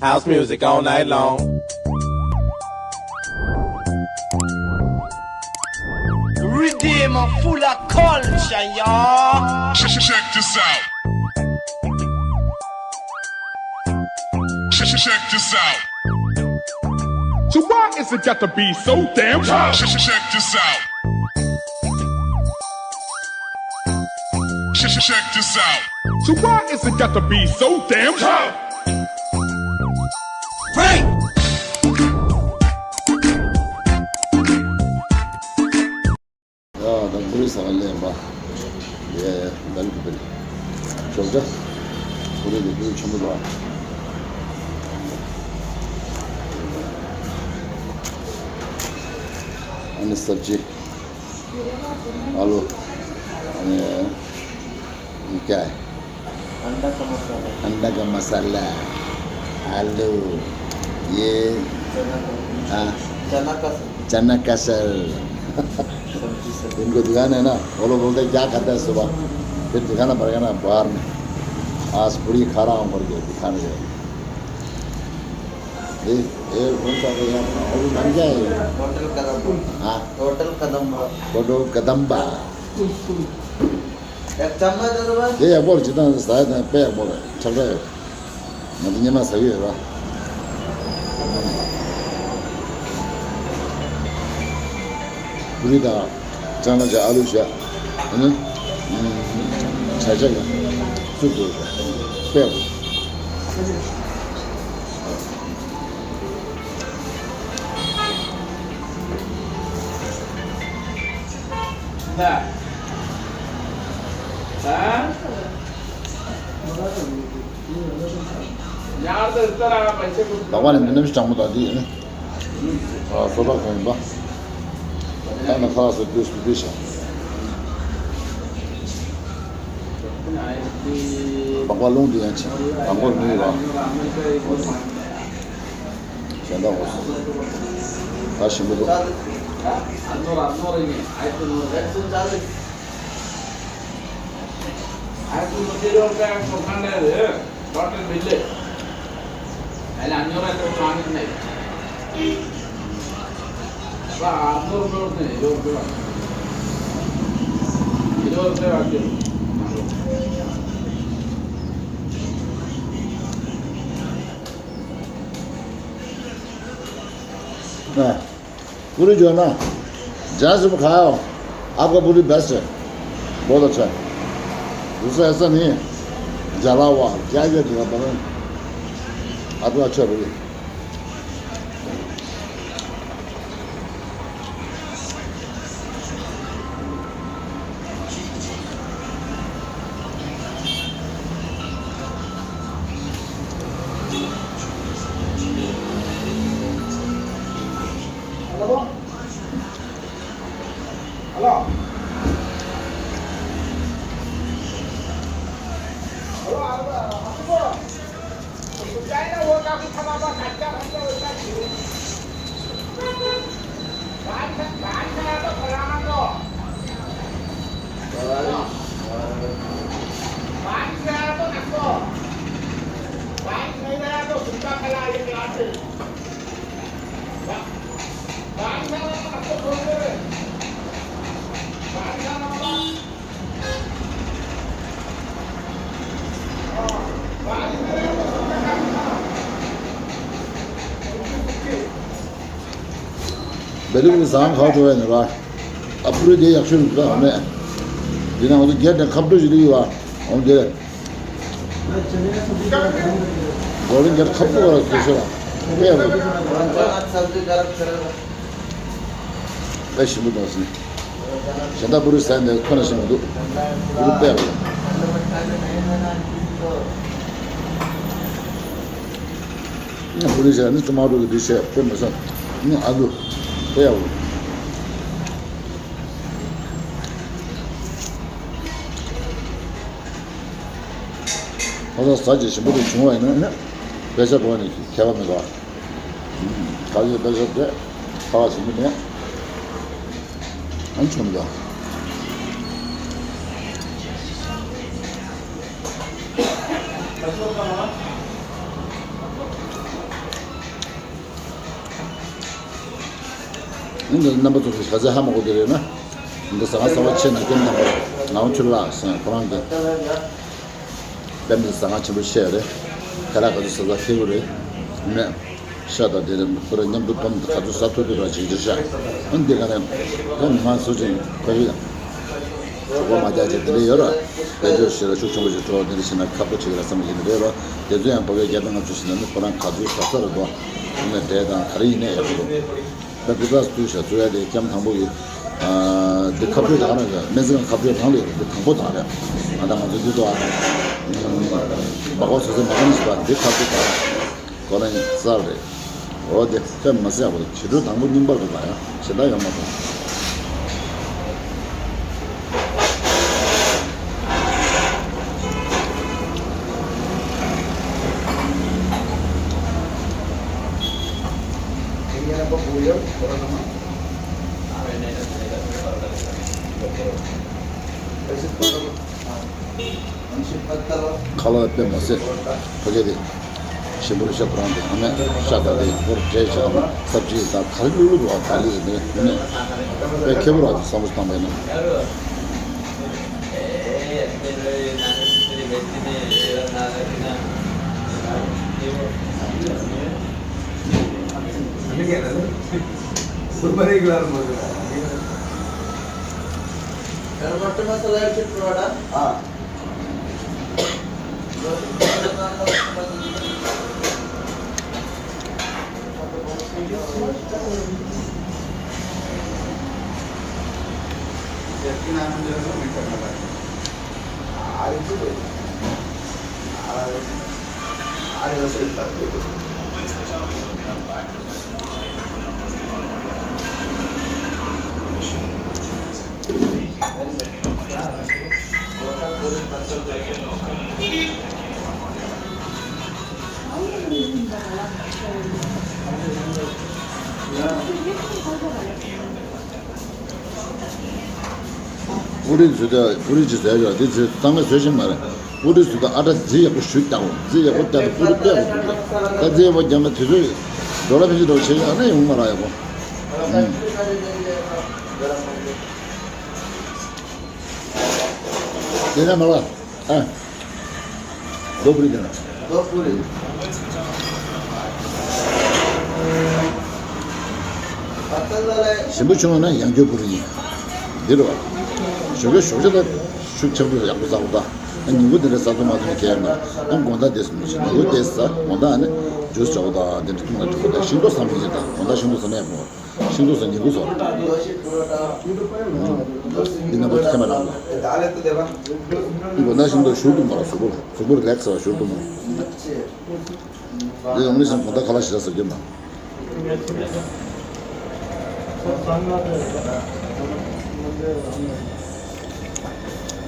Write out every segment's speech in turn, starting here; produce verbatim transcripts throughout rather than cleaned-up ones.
House music all night long. Redeem full of culture, y'all. Check this out. Check, check, check this out. So why is it got to be so damn tough? Check, check, check this out. Check, check, check this out. So why is it got to be so damn tough? Break! ཡ། ད་བུ་རི་ས་ག་ལེན་པ། ཡ་ཡ། ད་ལི་གི་བེ་ལི། ཅོག་ཅ། བུ་རི་གི་བུ་རི་ཆེན་པོ་ར། ཨ་ནི་སབ་ཇི། ཨ་ལུ། ཨ་ནི། ཡི་གེ། अंडा का मसाला। अंडा का मसाला। आलू। ये। चना का। हाँ। चना का सब्जी। चना का सर। सब्जी, सब्जी। इनको दुकान है ना, वो लोग बोलते हैं, "क्या खाता है सुबह?" फिर दिखाना पड़ेगा ना बाहर में। आज पूरी खा रहा हूँ करके दिखाने गए। ये, ये कौन सा है यहाँ? वो नाम क्या है? होटल कदम्बा। हाँ। होटल कदम्बा। होटल कदम्बा। एक चम्मच दे दो बस। དེ་ཡག་པོ་རེད། ཇི་ལྟར་ཟ་ཡ་དང་དཔེ་ཡག་པོ་རེད། ཁྲག་ཁྲག་ཡོད། ང་ཚོ་སྔོན་མ་ཟ་གི་ཡོད་ར། པུ་རི་དང་ཅང་ལ་བྱ། ཨ་ལུ་བྱ། ཨ་ནི། བྱ་བྱ་ཡ། སུབ་སུབ་དཔེ་ཡག་པོ། ལག་པ་ནས་འདི་ནམ་ཞིག་གྲང་མོ་དང་འདི། ཨ། སོ་ཏ་གང་ཡིན་པ། ད་ནི་ཁ་ལག་ཟ་དུས་སུ་འདི་བྱ། སྦང་པ་རླུང་འདི་ཡང་ཆེ། སྦང་པ་ནུས་པ། གཞན་དག་འོ་སོང་། ད་ཞིམ་པོ་འདུག हाँ, पूरी जो है ना, जहाँ से भी खाओ, आपका पूरी बेस्ट है, बहुत अच्छा है। दूसरा ऐसा नहीं है, जला हुआ क्या क्या जला पता नहीं, आपका अच्छा है पूरी। བེ་ལི་གི་ཟངས་ཁ་བྲོ་བས་ནི་ར། ཨ། པུ་རི་དེ་ཡག་ཤོས་རེད་ད་ཨ་མས། དེ་ན་ང་ཚོ་སྒེར་དང་ཁ་བྲོ་ཞིག་རེད་ཡོད་ཨ། འོང་དེ། གོ་རིང་སྒེར་ཁ་བྲོ་བ་ལ་སྐྱེ་ཤོད་ལ། དཔེ་ཡག་པོ། དཔེ་ཞིམ་པོ་འདུག་ཟིན། གཞན་དག་པུ་རི་ཟས་འདི་ཁོ་ན་ཞིམ་པོ་འདུག་པུ་རི་དཔེ་ཡག་པོ། ཨ། པུ་རི་བྱས་ནི་ཊོ་མ་ཊོ་གི་འདི་བྱས་དཔེ་མི་སྲིད། ཨ་ནི་ཨ་ལུ། དཔེ་ཡག་པོ། ཁོ་ཚོ་ཟ་རྒྱུ་ཞིམ་པོ་དེ་བྱུང་བ་ཡིན་ན་ནི། དཔེ་ཆ་འགྲོ་བ་ནི་ཁྱད་པར་མི་འདུག་ཨ། ག་ཚོད་དཔེ་ཆ་དེ་ཁ་བ་ཞིམ་པོ་མེད། ཨ་ནི་བྱུང་མི་འདུག་ཨ། འདི་རྣམ་པ་ཚོ་གི་ཤ་ཚའི་ཧ་མ་གོ་དེ་རེད་ན། འདི་ཟ་ཁང་གསར་པ་ཕྱེ་ན་ཀུན་དང་པོ་ངག་དབང་ཆོས་ལགས་ཟེར་ཁོ་རང་གི་དཔེ་མི་ཟ་ཁང་ཆེན་པོ་ཕྱེ་ཡ་རེད། ཁ་ལག་ག་ཚོད་ཟ་ས་ཁེ་པོ་རེད། ནས་ཤ་དང་དེ་རིམ་ཁོ་རང་མཉམ་དུ་བསྡོམས་ག་ཚོད་ཟ་ཐུབ་ཐུབ་ར་བྱེད་རྒྱུ་ཤ། ཨ་འདི་ག་ནས་ཁོ་མི་མང་སུ་ཅིག་ཁོ་ཡི་གྲོད་ཁོག་མ་རྒྱག་ཅིག་དེ་འདྲ་ཡོད་ར། དཔལ་འབྱོར་ཞེ་དྲག་ཤུགས་ཆེན་པོ་ཞིག་འགྲོ་བ་དེ་འདྲ་བྱས་ན་ཁག་པོ་ཆེ་གི་ར་བསམ་གྱི་འདི་རེད་ར། དེ་ཚོ་ཡང་བ་གའི་བརྒྱ་དང་ལྔ་བཅུ་ཞིག་ན་ནི་ཁོ་རང་ག་ཚོད་ཟ་ས་རེད་དོ། ཨ་ནི་འབྲས་དང་ག་རེ་ཡིན་ནའི་ཡག་པོ་འདུག་ད་འདི་དག་ཏུ་ཞག་ཚོད་ཡ་དེ་སྐྱམ་དང་པོ་གི། ཨ་འདི་ཁ་སྤྲོད་དང་ར་སྨན་རྩིས་ཁང་ཁ་སྤྲོད་ནང་ལ་ཡོད་འདི་དང་པོ་དང་རེད། ང་དང་ང་ཚོ་འདི་ཚོ་ཨ། སྦག་སྦག་བཟོ་ཚེ་མ་གང་ཞིག་པ་འདི་ཁ་སྤྲོད་དང་། ཁོ་རང་གསར་རེད། འོ་དེ་དཔེ་མ་སྲིད་ཡག་པོ་རེད། བྱི་དྲོད་དང་པོ་རྙིང་པ་རེད་ལ་ཡང་ཞེ་དྲག་ཡོད་མ་སོང་། ཁ་ལག་དཔེ་མ་སྲིད་ཕ་གི་དེ། ཞིམ་པོ་རེད་ཤག་ཁོ་རང་དེ་ཨ་མས་ཤ་དང་དེ་ཧོར་བྲེས་ཤག་ས་བཅད་དང་ག་རེ་ལུག་ལུག་རོ་ག་ལི་རེད་ནས་ནས་དཔེ་ཁེ་པོ་ར་དེ་བསམ་བློ་བཏང་པས་ན། པུ་རི་བཟོས་ད་པུ་རི་ཅིག་བཟས་ཡོད་དེ་ཚོས་གཙང་མ་བཟོས་ཤེས་མ་རེད། པུ་རི་བཟོས་ད་ཨ་ཏྲ་རྫི་ཡག་པོ་ཞུ་རྒྱག་རྫི་ཡག་པོ་རྒྱག་པུ་རི་དཔེ་ཡག་པོ་འདུག་ད་རྫི་ཡག་པོ་རྒྱག་ན་དེ་ཚོས་ཌོ་ལར་ཕལ་ཆེར་འདྲ་བོ་བྱས་ཡོད་ན་ཡོང་མ་རག་ཡག་པོ། དེ་ནས་མ་ལ་ཨ། རྡོ་པུ་རི་དེ་ན། རྡོ་པུ་རི། ཞིམ་པོ་བྱུང་བ་ན་ཡང་སྐྱོ་པུ་རི་ཡིན། འདི་རུ་བ། ཞོགས་ཀས་ཞོགས་ཇ་ལ་ཤུགས་ཆེན་པོ་ཡག་པོ་ཟ་དགོས་ད། ཉིན་གུང་དེ་འདྲ་ཟ་ཐུབ་མ་ཐུབ་ཁྱད་མེད། ཨ་དགོང་དག་དེ་སུ་མི་ཤེས་ཉིན་གུང་དེ་ཟ་དགོང་དག་ཨ་ནི་ཇུས་བྱ་དགོས་ད་དེ་འདྲ་འཐུང་ན་འགྲིག་གོ་ད། ཤིང་ཏོག་ཟ་མི་ཤེས་ད་དགོང་དག་ཤིང་ཏོག་ཟ་ན་ཡག་པོ། ཤིང་ཏོག་ཟ་ཉིན་གུང་ཟ། འདི་ན་པོ་ཁྱེད་མ་རང་ལ། འདི་གོ་ན་ཤིང་ཏོག་ཞུ་དུ་མ་ལ་གཟུགས་པོ་ལ་གཟུགས་པོ་རི་ལེགས་ཟེར་བ་ཞུ་དུ་མ། འདི་ཡོང་ནི་ཤིང་གོང་ད་ཁ་ལག་ཞིག་ཟ་ཟེར་རྒྱུ་མ།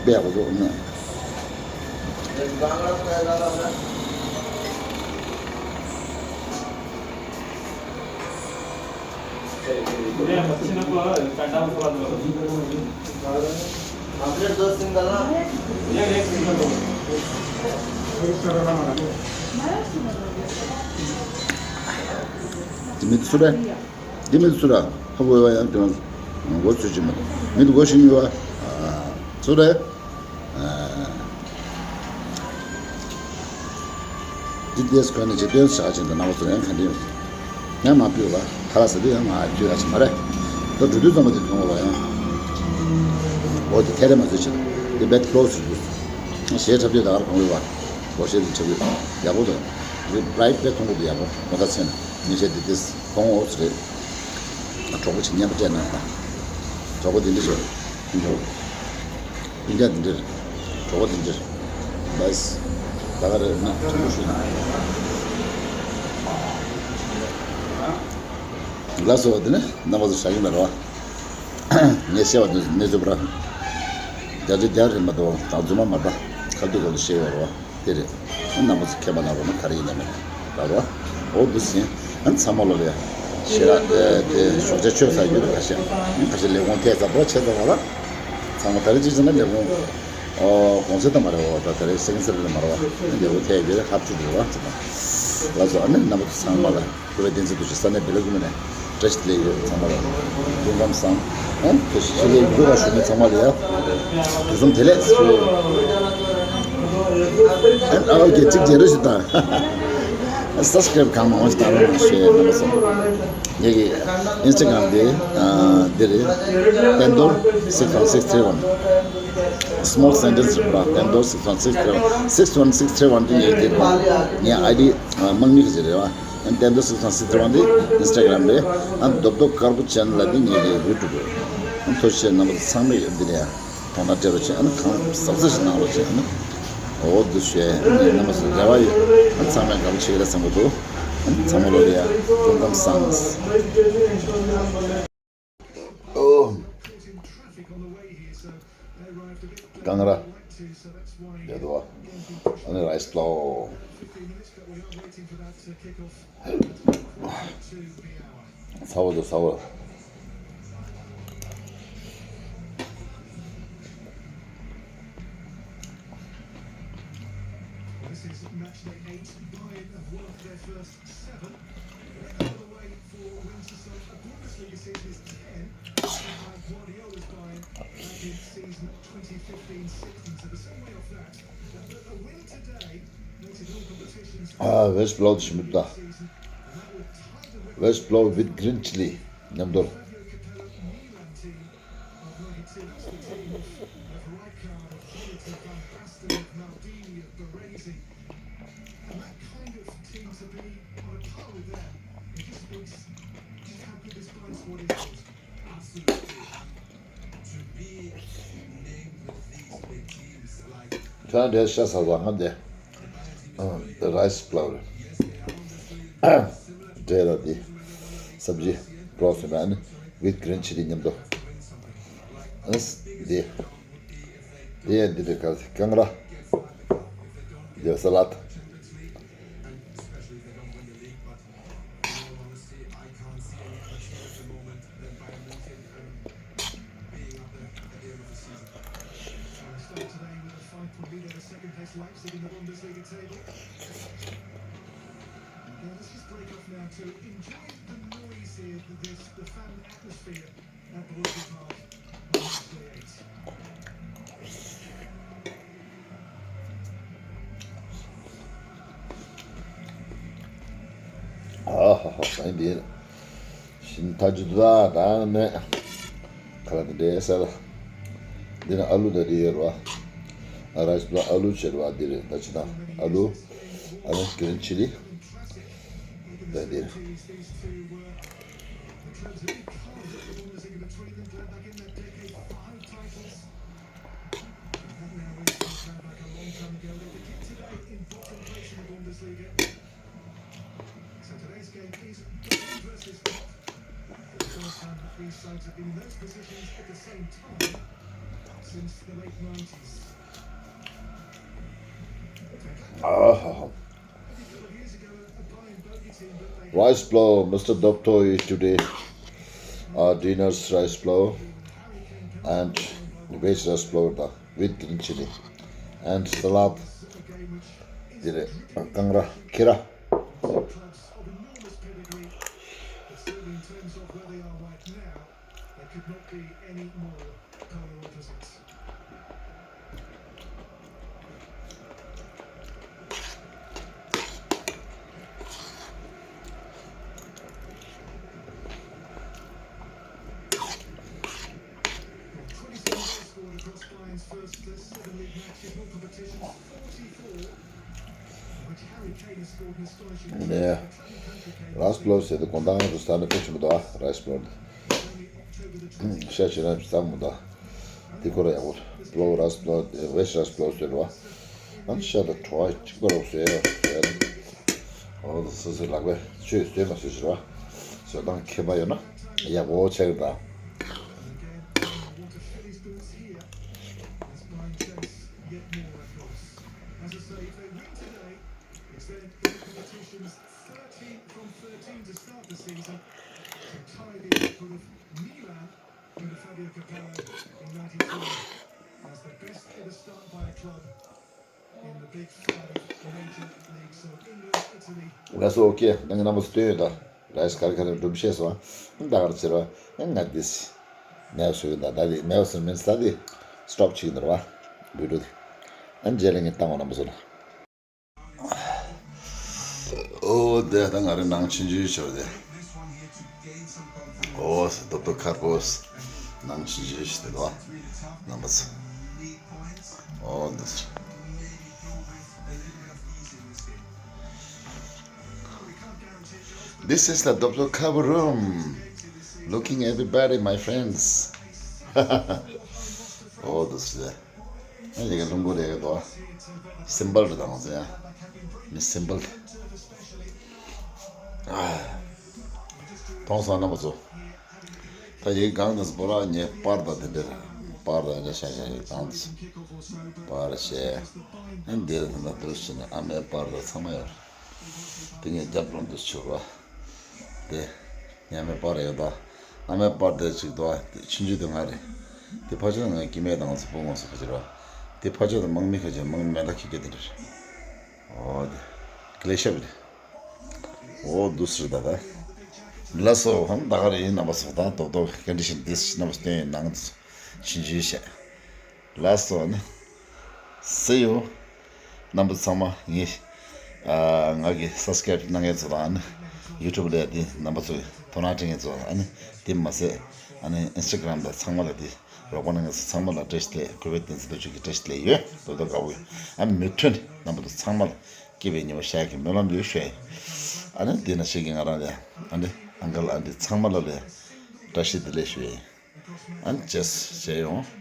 པས་གོ་ཟོ་ན། དེ་མི་ཚུ་རེད། དེ་མི་ཚུ་ར་ཧ་གོ་བ་ཡང་དོན་མགོ་ཚོད་ཀྱི་མ་རེད། མི་དུ་གོ་ཤེས་ཡོད་བ། ཚུ་རེད། འདི་ཏེས་གོ་ནས་ཇི་ཏེས་ཆགས་ཅན་དུ་ནང་བ་ཚོ་ཡང་ག་འདྲ་ཡོད། ཡང་མ་ཕུད་ལ་ཁ་ལག་ཟ་དུས་ཡང་མ་ཕུད་ཡ་ཆེ་མ་རེད། ད་འགྲོ་དུས་ཙམ་པ་དེ་མཐོང་བ་ཡང་། འོ་དེ་ཐད་རེ་མ་ཚོད་ཆེ། དེ་བེད་ལོ་སུ་དུས། ཞེ་འཁྲབ་དུས་ད་གར་གོང་བའི་བ། འོ་ཞེ་དེ་འཁྲབ་དུས་ཡག་པོ་དང་། རི་བྲའི་བེད་མཐོང་གོ་དུ་ཡག་པོ་མོ་ད་ཚེ་ན་ཉེ་ཆད་དེ་དེ་གོང་འོ་ཚེ་རེད། གྲོགས་པོ་ཆེ་མཉམ་པ་སྤྲད་ན་ད། གྲོགས་པོ་དེ་འདྲ་ཞོ། སྤུན་ཀྱག་འདི་འདྲ་རེད། གྲོགས་པོ་འདི་འདྲ་རེད། བཱིས། ད་ག་རེ་ན་དྲང་པོ་ཞུས་ན། ལགས་སོ་དེ་ནས་རྣམ་པ་ཚོ་ཞག་ཡིན་ན་རེད་བ། ངས་བཤད་པ་འདི་གནས་ཚུལ་པ་ར། རྒྱ་ཆེ་རྒྱ་རེད་མ་གཏོགས་ད་རྫུན་མ་མ་རེད་ད། ཁ་ཐུག་གོ་ལ་བཤད་ཡོད་རེད་བ། དེ་རེད། རྣམ་པ་ཚོ་མཁྱེན་པ་ལ་རོགས་ན་ག་རེ་ཡིན་ནས་མེད་ད་རོ། འོ་འདུག་ཟིན། ཨ་ཚང་མ་ལོ་ལ་ཡ། ཞེ་ར་དེ་དེ་ཞོགས་ཇ་མཆོད་ས་ཡོད་རེད་ཁ་ཤས། ཁ་ཤས་ལས་ཁུངས་ཐད་ཚ་པོ་ཆེ་ཚ་བ་ལ། ཚང་མ་ད་རེ་ཅི་ཟེར་ན་ལས་ཁུངས། ཨོ་གོང་ཚད་ད་མ་རེད་འོ་ད་ད་རེ་སེང་སེར་ལ་མ་རེད་བ། ལས་ཁུངས་ཐད་ཡོད་རེད་ཧབ་ཆུ་རེད་བ་ཚང་མ། ལ་ཚོ་ཨ་ནི་རྣམ་པ་ཚོ་ཚང་མ་ལ་ཁོ་བའི་བསྟན་འཛིན་དུ་ཅི་ས་ནས་བེ་ལ་ཀུ་མི་ནས། བཀྲ་ཤིས་བདེ་ལེགས་ཡོད། ཚང་མ་ལ་སྐུ་ཁམས་བཟང་། ཨན་ཁྱོད་ཤི་ལེ་ཁྱོད་ལ་ཞུ་མི་ཚང་མ་ལ་ཡ་དུས་གསུམ་བདེ་ལེགས་ཞུ། ཨན་ཨ་ཨོ་ཀེ་གཅིག་རྗེས་རོ་ཞིག་དང་སབ་སི་ཀ་རེབ་གང་མང་ཞིག་བཏང་རོགས་གནང་ཞུ་ཡ་ནང་སོང་། ངེད་ཀྱི་ཨིན་སི་ཊ་གྷ་རམ་དེ་འདི་རེད། པན་དོར་six one six three one small sentence རེད་པ། པན་དོར་six one six three one six one six three one དེ་ངེད་ཀྱི་ངའི་ཨའི་ཌི་དམངས་མི་གི་རེད་བ། ཨན་པན་དོར་six one six three one དེ་ཨིན་སི་ཊ་གྷ་རམ་རེད། ཨན་རྡོབ་རྡོབ་དཀར་པོ་ཅན་ལ་དེ་ངེད་ཀྱི་ཡུ་ཊུབ་རེད། ཨན་ཐུགས་རྗེ་ཆེ། རྣམ་པ་ཚང་མས་འདི་ནས་ཡང་དོ་སྣང་སྤྲད་རོགས་བྱེད། ཨ་ནི་གང་ཟབ་ཟབ་ཞིག་གནང་རོགས་བྱེད། ཨ་ནི་འོ་འདི་ཞུ་ཡ་ཡིན། རྣམ་པ་ཚོ་རེ་བ་ཡོད། ཨ་ནི་ཚང་མས་དགའ་པོ་བྱེད་ཀྱི་རེད་བསམ་གྱི་འདུག་ཨ་ནི་ཚང་མ་ལོ་ལ་ཡ་སྐུ་ཁམས་བཟང་། ཨོ། ཀང་ར། ཡ་དོ། ཨ་ནི་རའི་སི་པླའོ། ཚ་བོ་དང་ཚ་བོ། This is match day eight. Bayern have won their first seven. They're on the way for Winterson. A Bundesliga season is ten. Guardiola's Bayern back in season twenty fifteen sixteen. So the same way off that. A win today. ཨ་ཝེ་སི་པླའོ་ཞིམ་པོ་ད། ཝེ་སི་པླའོ་with green chili མཉམ་དུ། ཁྱོད་རང་འདྲེས་ཤ་ཟ་ཟ་ང་འདི། རའི་སི་པླའོ་རེད། འདྲེས་ལ་འདི། སབ་ཇི་པླའོ་ཟེར་ན་ཨ་ནི་with green chili མཉམ་དུ། ཨ་ནི་འདི། འདི་ཡང་འདི་འདྲ་ག་ཀང་ར། འདི་ས་ལད། ཨ་ཧ་ཧ། ཨ་འདི་ཤིན་ཐ་ཇུ་དུ་ད་ད་ནས་ཁ་ལ་འདི་འདྲའི་ཟེར་ལ། འདི་ན་ཨ་ལུ་ད་འདི་ཡོད་རེད་བ། ཨ་རའི་སི་པླའོ་ཨ་ལུ་བྱེད་རེད་བ། འདི་རེད་ད་ཅི་ད་ཨ་ལུ། ཨ་ནི་གི་རིན་ཆི་ལི་ད་འདི་རེད། So today's game is Dortmund versus Klopp. The first time that these sides have been in those positions at the same time since the late nineties. ཨ་ཧ་ཧ། Rice blow, Mister Doptoi today. Uh, dinner's rice blow and veg rice blow with green chili and salad. འདི་རེད། ཀང་ར་ཁི་ར། Clubs of enormous pedigree, but certainly in terms of where they are right now, they could not be any more polar opposites. Twenty-seven goals scored across Bayern's first, uh, seven league matches, all competitions, forty-four. ནས་རའི་སི་པློ་ཟེར་དུས་དགོང་དག་ང་ཚོ་ས་ནས་ཕེབས་ཆེན་པོ་འདུག་ཨ། རའི་སི་པློ་འདི་ཤ་ཆེ་ན་བསམ་མི་འདུག་ཨ། འདི་ཁོ་ར་ཡག་པོ་སྤྲོ་བོ་རའི་སི་པློ་རའི་སི་པློ་ཟེར་བ། ཨ་ནི་ཤ་དང་བྲོ་བ་གཅིག་པ་རོགས་ཟེར་ཡ་ཟེར་ཡ། འོ་སོ་སོའི་ལག་པས་ཆོས་བཟོས་མ་བཟོས་ཟེར་བ། བཟོ་སྟངས་ཁྱད་པར་ཡོད་ན་ཡག་པོ་ཆགས་ཀྱི་འདུག་ཨ། It's then in the competition's thirteen from thirteen to start the season to tie the record of Milan under Fabio Capello in ninety-two as the best ever start by a club in the big five major leagues of England, Italy, ལགས་སོ། ཨོ་ཀེ། ད་ངས་རྣམ་པ་ཚོ་སྟོན་ཡོད་ད། རེས་གར་གར་སྒྲུབ་བཤད་སོང་། ད་གར་ཕྱིར་བ་ང་འདི་མེད་སུ་ཡིན། ད་ད་འདི་མེད་སུ་མིན་ས་འདི་སི་ཊོབ་བྱེད་ཀྱི་འདུག་ར་བ། བི་ཌི་ཡོ་འདི་ཨ་ནི་རྗེས་ལ་ངས་བཏང་བ་རྣམ་པ་ཚོ་ལ། ཨོ་དེ་ད་ང་རེ་ནང་ཆུང་ཆུང་ཞོར་དེ། ཨོ་སི་ཏོག་ཏོག་ཁར་པོ་སི་ནང་ཆུང་ཆུང་ཞིག་དེ་དོ་རྣམ་པ་ཚོ། ཨོ་འདི་སི། This is the Doctor Cover Room. Looking everybody, my friends. ཨོ་འདི་སི། ཨ་ཡི་གེ་ལུང་གོ་རེ་གེ་དོ། སིམ་པལ་རེ་དང་ཟེ་ཡ། མི་སིམ་པལ། ཨ། ཐོང་སང་རྣམ་པ་ཚོ། ད་ཡི་གེ་གང་དང་སྤོ་ར་ཉེ་པར་དང་དེ་འདྲ་པར་དང་འདྲ་ཤ་ཤ་ཡི་གང་དང་པར་ཤེ། ཨ་འདིར་ད་འདུ་ཤེ་ན་ཨ་མའི་པར་དང་ཚང་མ་ཡོད། དེ་ངས་རྒྱབ་ལོང་དུ་ཆུ་བ། དེ། ཉ་མའི་པར་ཡོད་ད། ཨ་མའི་པར་དེ་གཅིག་དོ། དེ་ཆུང་ཆུང་དེ་ང་རེད། དེ་ཕ་ཆོས་ང་སྐྱེ་དམན་དང་ཚོ་བུ་ངོ་སོ་ཁ་ཆེ་རོ། དེ་ཕ་ཆོས་དང་དམག་མི་ཁ་ཆེ་དམག་མི་མེ་མདའ་ཁྱེར་ཁྱེར་དེ་འདྲ་རེད། ཨོ་དེ། ཀི་ལེ་ཤ་བི་རེད། ཨོ་འདུ་སི་རེད་ད་ད། ལ་སོ་ཧམ་ད་ག་རེ་ཡིན་རྣམ་པ་ཚོ་ད་རྡོག་རྡོག་ཀོན་ཌི་ཤན་དེ་རྣམ་པ་སྟོན་ཡིན་ནང་དུ་ཆུང་ཆུང་བཤད། ལགས་སོ་ནི། See you། རྣམ་པ་ཚང་མ་ངའི་ཨ་ང་གི་སབ་སི་ཀ་རེབ་གནང་མཁན་ཚོ་དང་ནི་ཡུ་ཊུབ་ལ་དེ་རྣམ་པ་ཚོ་དོ་སྣང་སྤྲད་མཁན་ཚོ་ཨ་ནི་དེ་མ་ཟད་ཨ་ནི་ཨིན་སི་ཊ་གྷ་རམ་ལ་ཚང་མ་ལ་དེ་རོགས་པ་གནང་མཁན་ཚོ་ཚང་མ་ལ་བཀྲ་ཤིས་བདེ་ལེགས། གུས་པས་བསྟན་འཛིན་རྡོ་རྗེ་གི་བཀྲ་ཤིས་བདེ་ལེགས་ཡོད། དོ་དོ་དགའ་བོ་ཡོད། ཨ་མི་མཐུན་རྣམ་པ་ཚོ་ཚང་མ་ལ་སྐྱིད་པའི་ཉི་མ་ཤར་གྱི་སྨོན་ལམ་ཡོད་ཞུ་ཡ་ཡིན། ཨ་ནི་དེ་ན་ཞིག་གི་ང་རང་ལ་ཨ་ནི་ཨང་ཀལ་ཨན་ཊི་ཚང་མ་ལ་ལ་བཀྲ་ཤིས་བདེ་ལེགས་ཞུ་ཡ་ཡིན། ཨ་ནི་ཅེས་བྱས་ཡོང་།